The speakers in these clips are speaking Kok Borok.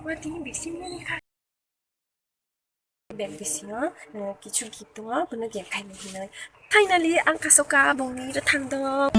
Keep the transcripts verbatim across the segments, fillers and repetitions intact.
Watini bisingo ni kha. Bag bisingo, eh, kichu gift tongo, bono game khaina hinwi. Finally, ang kasoka bongni rwthang dok.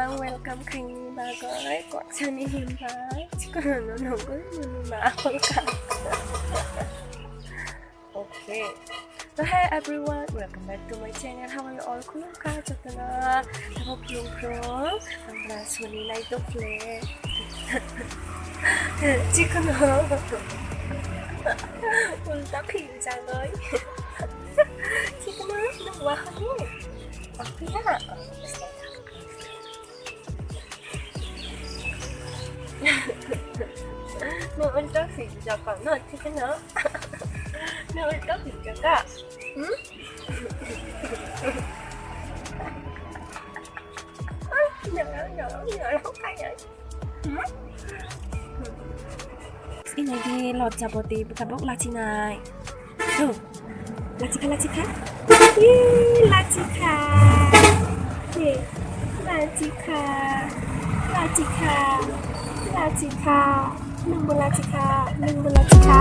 Ang welcome khaini bagwi kwak sani himba chikon no nongol nini ma akhol kha. Okay. So hey everyone, welcome back to my channel. How are you all? Khulumkha jotono. Tamo khulum khulum. Ang bra soni nai to play. Chikon no. Ulta khil janoi. Chikon no, no wahani. Apiya. Nung ulta swijak ka, no, thik no? Nung ulta swijak ka? Hmm? Nyarang, nyarang, nyarang, kaya. Hmm? Ini di lot jaboti, buka bok lachinai. Tuh. Lachikha, lachikha. Ih, lachikha. Ih, lachikha. Lachikha. Lachikha. Nungbo lachikha. Nungbo lachikha.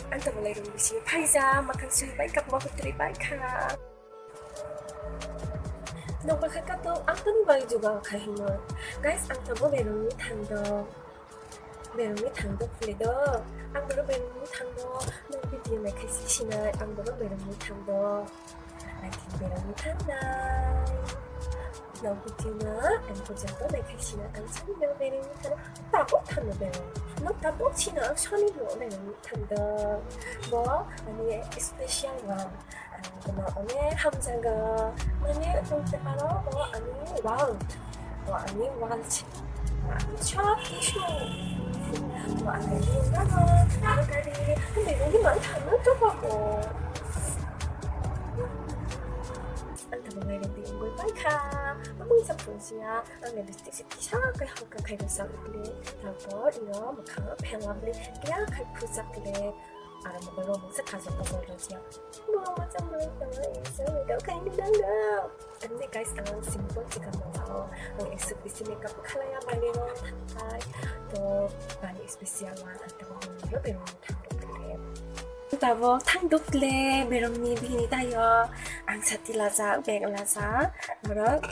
Ang tamo lai rung bisi phaija, makhang sui bai kha, buwa hutri bai kha. Nokbar kha kato, ang tamo bai juga kha himo. Guys, ang tamo berung ni thang do. Berung ni thang do phule do. Ang boro berung ni thang do. Nang video nai khai si sinai, ang boro berung ni thang do. Ang berung ni thang nai. Nang video na, ang pojang do nai khai sinai, ang sani no berung ni thang. Tabok thang no berung. Nang tabok sina, ang sani no berung ni thang do. Bo, ani special one. Ano onek hamjago, mane, tongte paro, o ani world, o ani world, o ani sob kisu, o ani gano, o gari, hambai rungdi mang thangno tongkha ko. Ang tamo nai rungdi wngwi paikha, amung sa phunsiya, ang ni lipstick se kisa kai halka khai rwsa ukle, tarpor iro mwkhang phenglabli kya khai phujak le. Aro mobile o mungsa kajak kajak rwjak. Bo masa mung tangwi se makeup khaini nangno. Tamni guys, ang simple chikon masa o. Ang extra bisi makeup khalaya bani ro thanai. To bani special one ang tamo ro berong thangdok le. Tabo thangdok le berong ni bini tayo. Ang sati lajak, bag lajak. Aro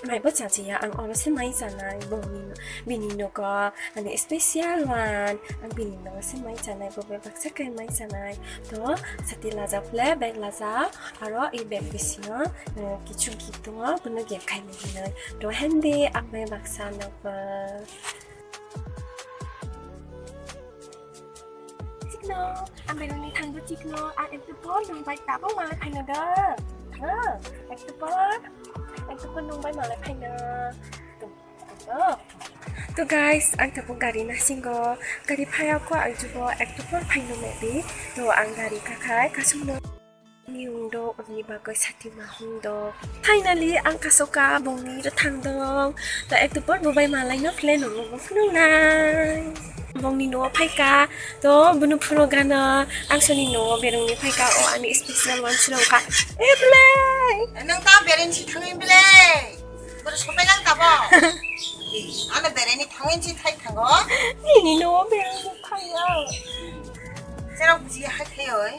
Maibo chajiya, ang oro se mai chanai, bongni, bini nogo, ani special one, ang bini nogo se mai chanai, bo bai baksa kai mai chanai. To, sati lajak le, bag lajak, aro i bag bisingo, eh, kichu gift tongo, bono gift khaini hinwi. To, hende, ang bai baksa nogo. Chikno, ang beroni thangdo chikno, ang ektu por nung bai tabok malai phaino da. Ha, ektu por, ektu por nung bai malai phaino. To, to. To guys, ang tabok gari nasingo, gari phaya ko ang jubo ektu por phaino maybe. To ang gari kakhai kasungno. Ni wngdo, uni bagwi sati ma hwngdo. Finally, ang kasoka bongni rwthang dong. To ektu por bo bai malai no plan rwgo phunuknai. Bongni nogo phaika. To bono phunukgano. Ang soni nogo berengni phaika. O ani special one sino wngkha. E belai. Nang ta bereng si thangwi belai. Bono sopai lang tabo. Ano berengni thangwi si thai thango. Nini nogo berengni phaiya. Sero buji hai thai oi.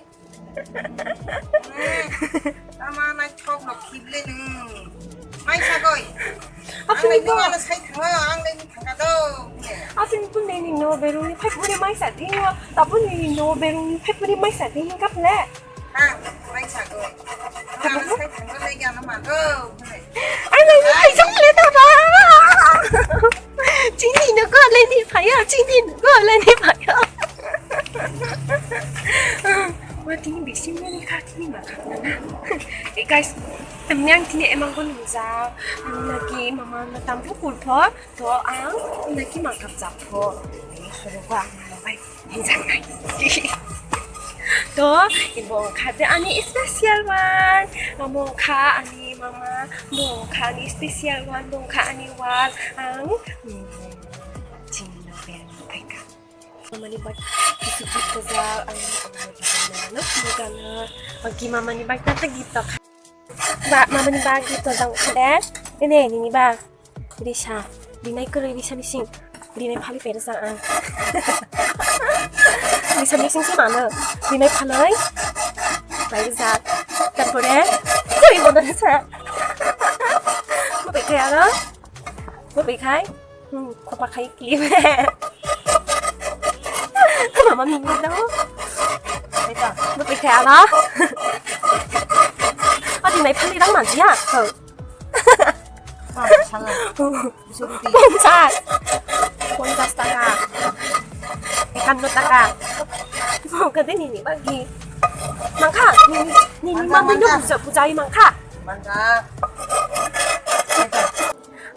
Tama naithok no khible nung. Mai sagoi. Aswk ang lai nung ano sai thango, ang lai nung thangka do. Aswk nini no berung ni phai puri mai sa di. Tabu nini no berung ni phai puri mai sa di. Kaple. Ha, mai sagoi. Ano sai thango lai gana ma do. Ai lai ni phai jong le ta ba. Chini no ko lai ni phai ya, chini no ko lai ni phai ya. Wa tini bisi mani kha tini ma kha na. Eh guys, tamni ang tini emang ko nung ja. Naki mama na tampu kurpho, to ang naki ma kap japho. Horo ko ang ma bai. Hinjaknai. To, ibo wngkha de ani special one. Amo wngkha ani mama, bo wngkha ani special one, bo wngkha ani wal. Ang, mm, chini no bel paika. Mamani bak, kisi kit ko ja, ang, ang, no, no, gana. Bagi mamani bak, tata gift to kha. Ba, mamani bak gift to jang kha de. Ini, ini, ini ba. Risa, rinai kwrwi risa bising, rinai phalwi pairwsa ang. Risa bising se mano, rinai phalwi pairwsa. Tarpore, kwrwi bono risa. Bo bai khai aro, bo bai khai, hmm, khopa khai ki. Mama mimi no. Bo bai khai aro. Adi nai phalwi rang manjia. Oh. Sala. Bonchas. Bonchas taka. Ekanno taka. Bo kade nini bagi. Mangkha, nini, nini mamui no buja, bujai mangkha. Mangkha.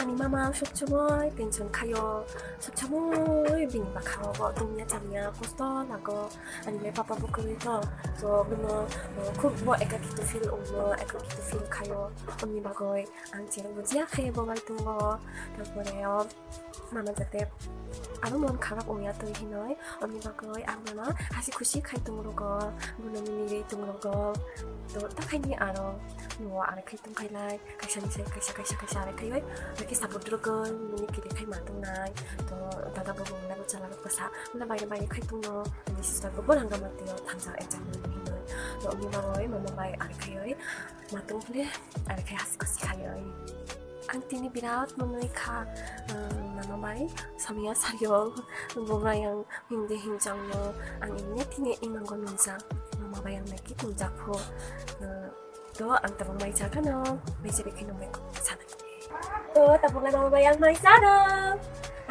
Ani mama sob somoi tension khayo, sob somoi bini bwkha o bo tongya chamya kosto lago. Ani le papa bo kwrwi to, so bono, uh, khub bo ekakito feel wngo, ekakito feel khayo. Ani bagwi ang chini bujiya khe bo bai tongo. Tarpore o mama jate aro mon kharap wngya twi hinoi, ani bagwi ang bono hasi khusi khai tong rogo, bono mimiri tong rogo. To ta khaini aro no aro khai tong khai lai, kaisa ni sai kaisa, kaisa, kaisa aro khai oi, aro khe support rogo, mini kiri khai ma tong nai. To dada bo bo nai bo chala rok bwsa, mane bai bai khai tong no, ani sister bo bo rang gama twi o thansa exam ni hinoi. To ani bagwi mama bai aro khai oi. Matwng phile, aro khe hasi khusi khai oi. Ang tini birat monwi kha, um, mama bai samya sario, bo bai ang hindi hingjak no, ang ini tini imang go nungjak, mama bai ang naki tungjak pho. Uh, to ang tabuk mai chakha no, mai chabi khai no mai sana. To tabuk lai mama bai ang mai chano.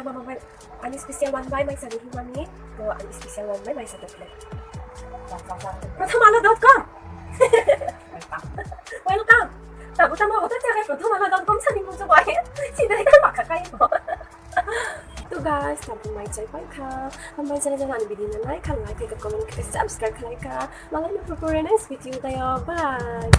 Ang mama bai Ani special one bai mai sadi himani, to ani special one bai mai sadi himani. Pratham Alo dot com. Welcome. Tabu tamo hotel jaga Pratham Alo dot com sani mujo bai. Sinai ta maka kai mo. To guys, tabu mai chai pai kha. Hambai jana jana ani video na like kha, like kha, comment kha, subscribe kha, like kha. Malai no purpure next video tayo. Bye.